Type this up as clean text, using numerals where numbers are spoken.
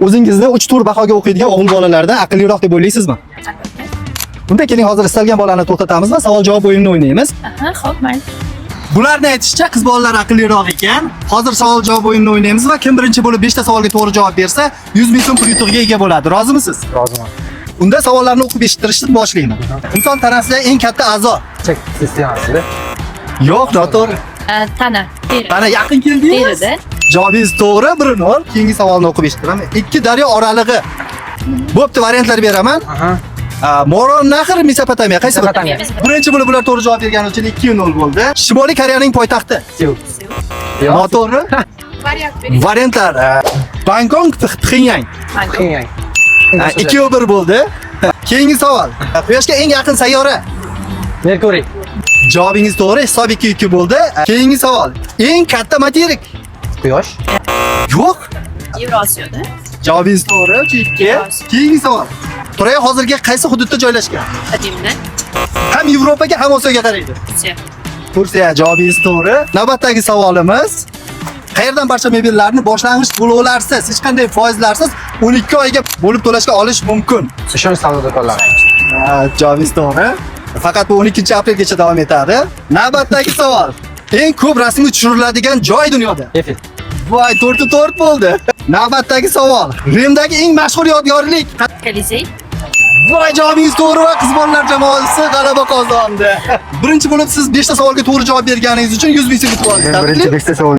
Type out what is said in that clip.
O'zingizni 3-4 bahoga o'qiydigan o'g'il bolalardan aqlliroq deb o'ylaysizmi? Unda keling, hozir istalgan bolani to'xtatamiz va savol-javob o'yinini o'ynaymiz. Aha, xo'p, mayli. Bularni aytishicha, qiz bolalar aqlliroq ekan. Hozir savol-javob o'yinini o'ynaymiz va kim birinchi bo'lib 5 ta savolga to'g'ri javob bersa, 100 ming so'm pul yutug'iga ega bo'ladi. Rozimisiz? Roziman. Unda savollarni o'qib eshittirishni boshlayman. Inson tanasida eng katta a'zo? Chek sistemasida. Yo'q, noto'g'ri. Tana, teri. Tana yaqin keldingiz. Terida. Javobingiz to'g'ri, 1-0. Keyingi savolni o'qib eshittiraman. Ikki daryo oralig'i. Bo'pti, variantlar beraman. Aha. Moron Nahr, Mesopotamiya. Qaysi biri? Mesopotamiya. Birinchi bo'lib bular to'g'ri javob bergani uchun 2-0 bo'ldi. Shimoliy Koreyaning poytaxti. Seul. Noto'g'ri. Variant bering. Variantlar: Bangkok, Pxenyang. Pxenyang. 2-1 bo'ldi. Keyingi savol. Quyoshga eng yaqin sayyora. Merkuriy. Javobingiz to'g'ri, hisob 2-2 bo'ldi. Keyingi savol. Eng katta materik. Quyosh. Yo'q. Yevrosiyoda. Javobingiz to'g'ri, 3-2. Keyingi savol. Troya hozirgi qaysi hududda joylashgan? Qadimda. Ham Yevropaga, ham Osiyoga qaraydi. Turkiya. Turkiya, javobingiz to'g'ri. Navbatdagi savolimiz. Qayerdan barcha mebellarni boshlang'ich to'lovlarsiz, hech qanday foizlarsiz 12 oyga bo'lib to'lashga olish mumkin? Ishonch savdo do'konlari. Ha, javobingiz to'g'ri. Faqat bu 12 aprelgacha davom etadi. Navbatdagi savol. Eng ko'p rasmga tushiriladigan joy dunyoda. Eiffel. Voy, 4-4 bo'ldi. Navbatdagi savol. Rimdagi eng mashhur yodgorlik. Kolizey. Voy, javobingiz to'g'ri va qiz bolalar jamoasi g'alaba qozondi. Birinchi bo'lib siz 5 ta savolga to'g'ri javob berganingiz uchun 100 ming so'm yutib oldingiz. Birinchi 5 ta savol.